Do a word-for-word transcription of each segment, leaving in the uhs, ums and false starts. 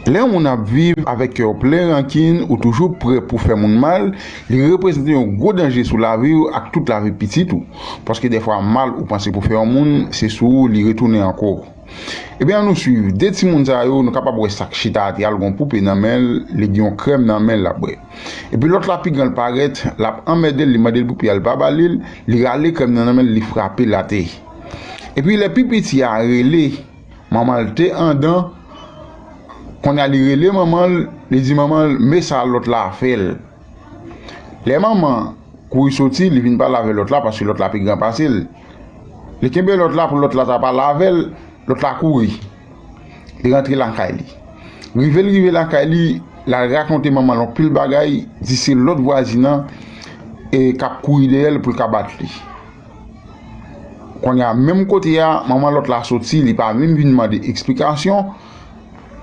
Lè yon moun ap viv avèk kè w plen rankin, ou toujou prè pou fè moun mal, li reprezante yon gwo danje sou lavi w ak tout lavi pitit ou. Paske dèfwa mal ou panse pou fè yon moun, se sou ou li retounen ankò. Ebyen, ann nou swiv. De timoun sa yo, nou kapab wè sa k chita atè a, l gen yon poupe nan men l, li gen yon krèm nan men l, l ap bwè. Epi lòt la, pi gran l parèt, l ap anmède l, li mande l pou pye a, l pa ba li l, li rale krèm nan nan men l, li frape l atè. Epi lè pi piti a rele, manman l te andan, kounye a li rele manman l, li di manman l, men sa lòt la fè l. Lè manman kouri soti, li vin pale avè lòt la, paske lòt la pi gran pase l. Li kenbe lòt la pou lòt la ta pale avè l, lòt la kouri. Li rantre lakay li. Rive l rive lakay li, l al rakonte manman l anpil bagay, di se lòt vwazin nan e k ap kouri dèyè l pou l ka bat li. Kounye a, menm kote a, manman lòt la soti, li pa menm vin mande eksplikasyon,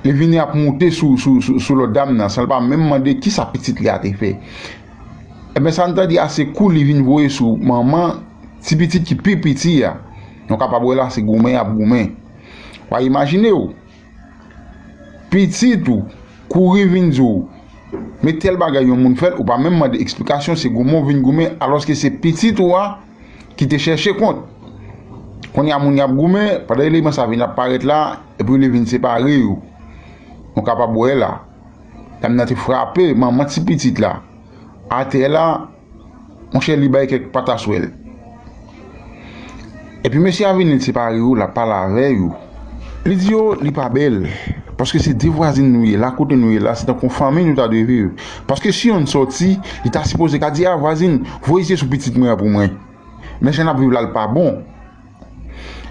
li vini ap moute sou, sou, sou, sou lòt dam nan, san l pa menm mande kisa pitit li a te fè. Ebyen, sa n tande a, se kou li vin voye sou manman ti pitit ki pi piti a. Nou kapab wè la, se goumen y ap goumen. W a imajine w, pitit ou kouri vin di w, men tèl bagay yon moun fè l, ou pa menm mande eksplikasyon, se goumen w vin goumen, alòske se pitit ou a ki te chèche kont. Kounye a moun y ap goumen, pandan eleman sa vin ap parèt la, epi li vin separe yo. Nou kapab wè la, dam nan te frape manman ti pitit la atè la, monchè, li bay kèk pataswèl. Epi mesye a vini, li separe yo, l ap pale avè yo. Li di yo, li pa bèl. Paske se de vwazin nou ye, la kote nou ye la, se tankou yon fanmi nou ta dwe viv. Paske si yonn sòti, li ta sipoze ka di, a vwazin, voye zye sou pitit mwen an pou mwen. Men jan n ap viv la, l pa bon.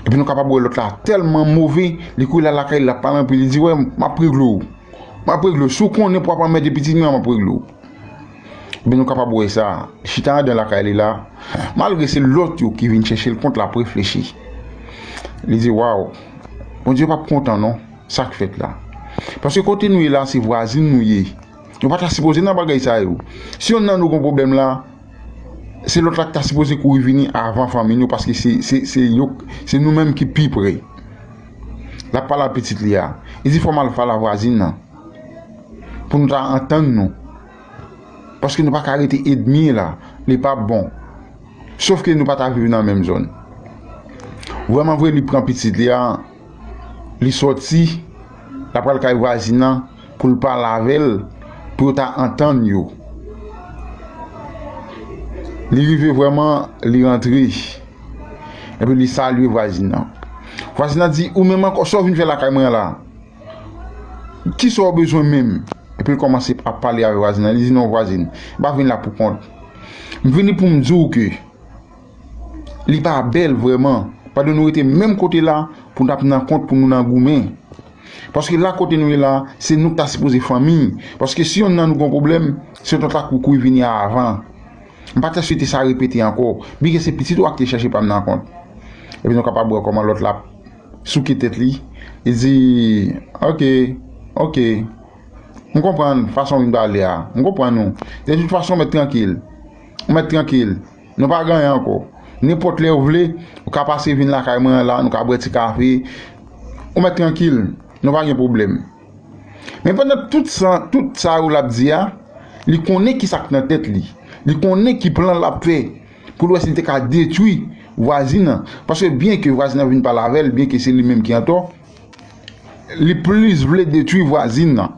Epi nou kapab wè lòt la tèlman move, li kouri l al lakay li, l ap pale anpil, li di, wè, m ap regle w. M ap regle w. Si w konnen pou w ap anmède pitit mwen an, m ap regle w. Ebyen, nou kapab wè sa. Li chita anndan lakay li la. Malgre se lòt yo ki vin chèche l kont, l ap reflechi. Li di, waw, Bondye p ap kontan non, sa k fèt la. Paske kote nou ye la, se vwazin nou ye. Nou pa ta sipoze nan bagay sa yo. Si yonn nan nou gon pwoblèm la, se lòt la ki ta sipoze kouri vini avan fanmi nou, paske se, se, se yo, se nou menm ki pi pre. L ap pale a pitit li a. Li di, fò m al pale a vwazin nan pou nou ta antann nou. Paske nou pa ka rete edmi la, li p ap bon. Sof ke nou pa ta viv nan menm zòn. Vrèman vre, li pran pitit li a, li sòti, l ap pral kay vwazin nan pou l pale avè l, pou yo ta antann yo. Li rive vrèman, li rantre. Epi li salye vwazin nan. Vwazin nan di, ou menm ankò, sa w vin fè lakay mwen an la? Kisa w bezwen menm? Epi l kòmanse ap pale avè vwazin nan. Li di, non, vwazin, m pa vin la pou kont. M vini pou m di w ke li pa bèl vrèman. Pandan nou rete menm kote la, pou n ap nan kont, pou nou nan goumen. Paske la kote nou ye la, se nou ki ta sipoze fanmi. Paske si yonn nan nou gon pwoblèm, se lòt la ki pou kouri vini avan. M pa ta swete sa repete ankò. Byen ke se pitit ou a ki te chèche pa m nan kont. Epi nou kapab wè kòman lòt la souke tèt li. Li di, oke, oke. M konprann fason w vin pale a. M konprann ou. De tout fason, w mèt trankil. Ou mèt trankil. Nou pa gen anyen ankò. Nenpòt lè w vle, ou ka pase vin lakay mwen an la, nou ka bwè ti kafe. Ou mèt trankil. Nou pa gen pwoblèm. Men pandan tout sa, tout sa yo l ap di a, li konnen kisa k nan tèt li. Li konnen ki plan l ap fè pou l wè si l te ka detwi vwazin nan. Paske byen ke vwazin nan vin pale avè l, byen ke se li menm ki antò, li plis vle detwi vwazin nan.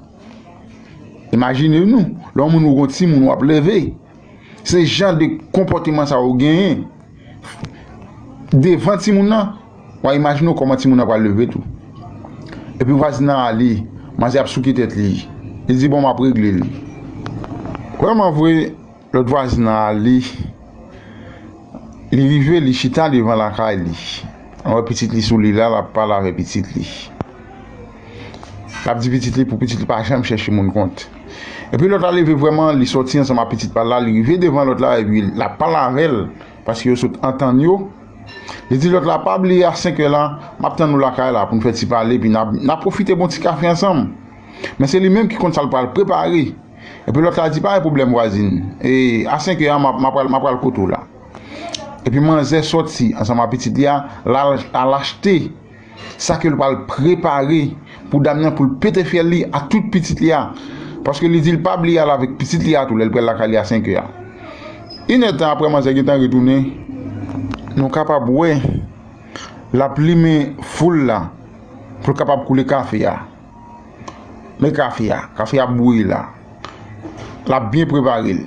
Imajine nou, lè yon moun ou gon timoun w ap leve, se jan de konpòteman sa yo genyen devan timoun nan, w a imajine w kòman timoun nan pral leve tou. Epi vwazin nan ale, manzè ap souke tèt li. Li di, bon, m ap regle li. Vrèman vre, lòt vwazin nan ale, li rive, li chita devan lakay li. L wè pitit li sou li la, l ap pale avè pitit li. L ap di pitit li pou pitit li pa janm chèche moun kont. Epi lòt la leve vrèman, li sòti ansanm ak pitit pa l la, li rive devan lòt la, epi l ap pale avè l, paske yo sot antann yo. Li di lòt la, pa bliye a senk è la, m ap tann ou lakay la pou n fè ti pale, epi n ap, n ap pwofite bon ti kafe ansanm. Men se li menm ki konn sa l pral prepare. Epi lòt la di, pa gen pwoblèm vwazin. E a senk è a, m ap, m ap pral, m ap pral kote w la. Epi manzè sòti ansanm ak pitit li a, l al, al achte sa ke l pral prepare pou dam nan, pou l pete fyèl li a tout pitit li a. Paske li di l pa bliye al avèk pitit li a tou lè l pral lakay li a senk è a. Inèdtan apre manzè gentan retounen, nou kapab wè l ap limen foul la pou l kapab koule kafe a. Men kafe a, kafe a ap bouyi la. L ap byen prepare l.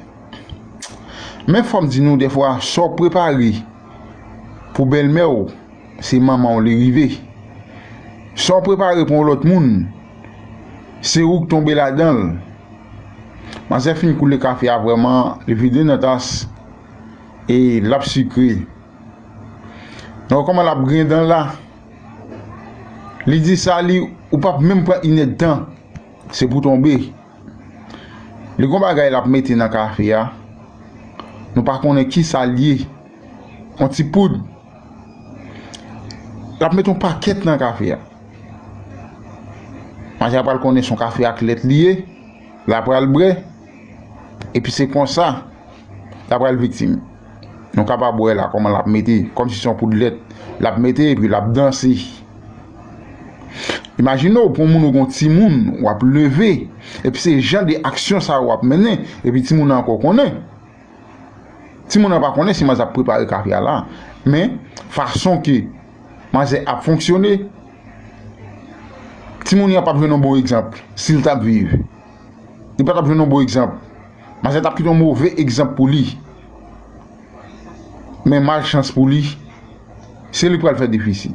Men fò m di nou dèfwa, sa w prepare pou bèlmè w, se manman w li rive. Sa w prepare pou yon lòt moun, se ou k tonbe ladan l. Manzè fin koule kafe a vrèman, li vide nan tas e l ap sikre. Donk kòman l ap griyen dan la? Li di sa li, ou p ap menm pran inèdtan, se pou tonbe. Li gon bagay l ap mete nan kafe a. Nou pa konnen ki sa l ye. Yon ti poud. L ap mete yon pakèt nan kafe a. Manzè a pral konnen se yon kafe ak lèt li ye. L ap pral bwè. Epi se konsa l ap pral viktim. Nou kapab wè la kòman l ap mete, kòmsi se yon poud lèt l ap mete epi l ap danse. Imajine w, pou yon moun ou gon timoun, w ap leve, epi se jan de aksyon sa w ap mennen, epi timoun nan ankò konnen. Timoun nan pa konnen si manzè ap prepare kafe a la, men fason ke manzè ap fonksyone, timoun nan p ap jwenn yon bon egzanp si l t ap viv. Li pa t ap jwenn yon bon egzanp. Manzè t ap kite yon move egzanp pou li. Men malchans pou li, se li k pral fè defisi.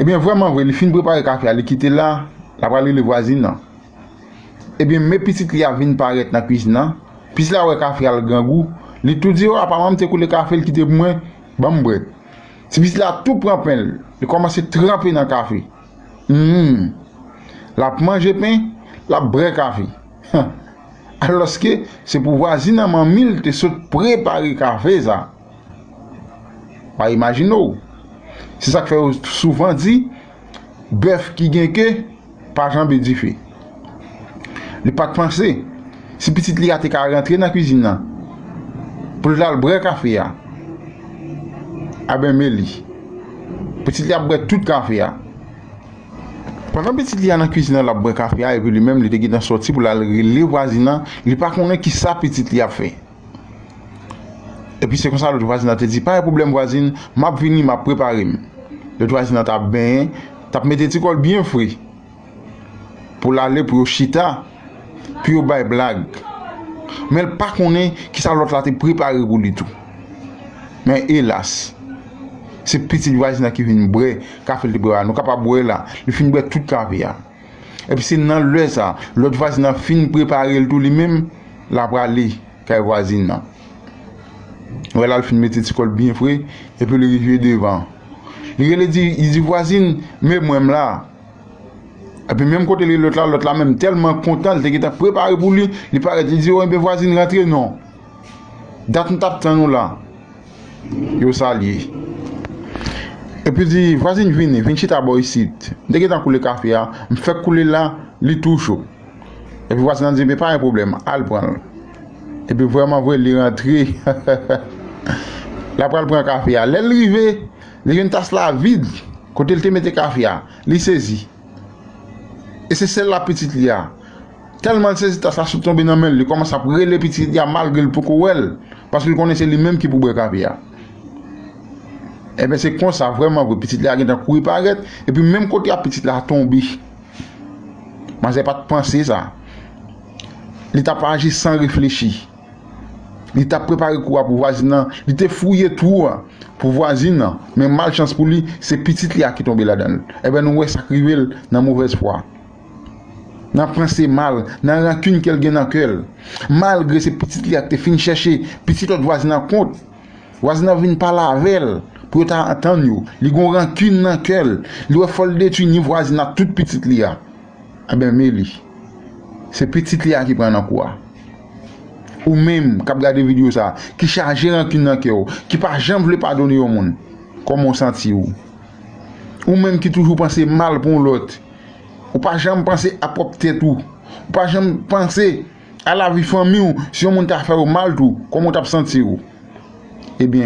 Ebyen, vrèman vre, li fin prepare kafe a, li kite l la, l ap al rele vwazin nan. Ebyen, men pitit li a vin parèt nan kwizin nan. Pitit la wè kafe a l grangou, li tou di, "O, apa manman m te koule kafe, l kite pou mwen, ban m bwè." Ti pitit la tou pran pen l, li kòmanse tranpe nan kafe. Hmm. L ap manje pen, l ap bwè kafe. Alòske se pou vwazin nan manmi l te sot prepare kafe sa. Pa imajine w. Se sa k fè yo souvan di, bèf ki gen ke pa janbe dife. Li pa t panse si pitit li a te ka rantre nan kwizin nan pou l t al bwè kafe a. Aben, men li. Pitit li ap bwè tout kafe a. Pandan pitit li a nan kwizin nan, l ap bwè kafe a, epi li menm, li te gentan sòti pou l al rele vwazin nan, li pa konnen ki sa pitit li ap fè. Epi se konsa lòt vwazin nan te di, "Pa gen pwoblèm vwazin, m ap vini, m ap prepare m." Lòt vwazin nan t ap benyen, t ap mete ti kò l byen fre pou l ale, pou yo chita, pou yo bay blag. Men l pa konnen ki sa lòt la te prepare pou li tou. Men elas, se pitit vwazin nan ki vin bwè kafe l te prepare. Nou kapab wè la, li fin bwè tout kafe a. Epi se nan lè sa, lòt vwazin nan fin prepare l tou li menm, l ap prale kay vwazin nan. Wè la, l fin mete ti kò l byen fre, epi li rive devan. Li rele di, li di, "Vwazin, men mwen m la." Epi menm kote li lòt la, lòt la menm tèlman kontan, li te gentan prepare pou li, li parèt, li di, "O, enben vwazin, rantre non. Dat m t ap tann ou la." Yo salye. Epi di, "Vwazin, vini, vin chita bò isit. M te gentan koule kafe a, m fèk koule l la, li tou cho." Epi vwazin nan di, "Ebyen, pa gen pwoblèm, al pran l." Epi vrèman vre, li rantre. L ap pral pran kafe a. Lè l rive, li jwenn tas la vid, kote l te mete kafe a. Li sezi. E se sèl la pitit li a. Tèlman l sezi, tas la sot tonbe nan men l, li kòmanse ap rele pitit li a malgre l poko wè l, paske l konnen se li menm ki pou bwè kafe a. Ebyen, se konsa, vrèman vre, pitit li a gentan kouri parèt, epi menm kote a pitit la tonbe. Manzè pa t panse sa. Li t ap aji san reflechi. Li t ap prepare kou a pou vwazin nan. Li te fouye twou a pou vwazin nan. Men malchans pou li, se pitit li a ki tonbe ladan l. Ebyen, nou wè sa k rive l nan movèz fwa. Nan panse mal, nan rankin ke l gen nan kè l. Malgre se pitit li a ki te fin chèche pitit lòt vwazin nan kont. Vwazin nan vin pale avè l pou yo ta antann yo. Li gon rankin nan kè l. Li wè fò l detwi ni vwazin ak tout pitit li a. Ebyen, men li. Se pitit li a ki pran nan kou a. Ou menm k ap gade videyo sa, ki chaje rankin nan kè w, ki pa janm vle padone yon moun, kòman w santi w? Ou menm ki toujou panse mal pou yon lòt, ou pa janm panse a pwòp tèt ou, ou pa janm panse a lavi fanmi w, si yon moun ta fè w mal tou, kòman w t ap santi w? Ebyen,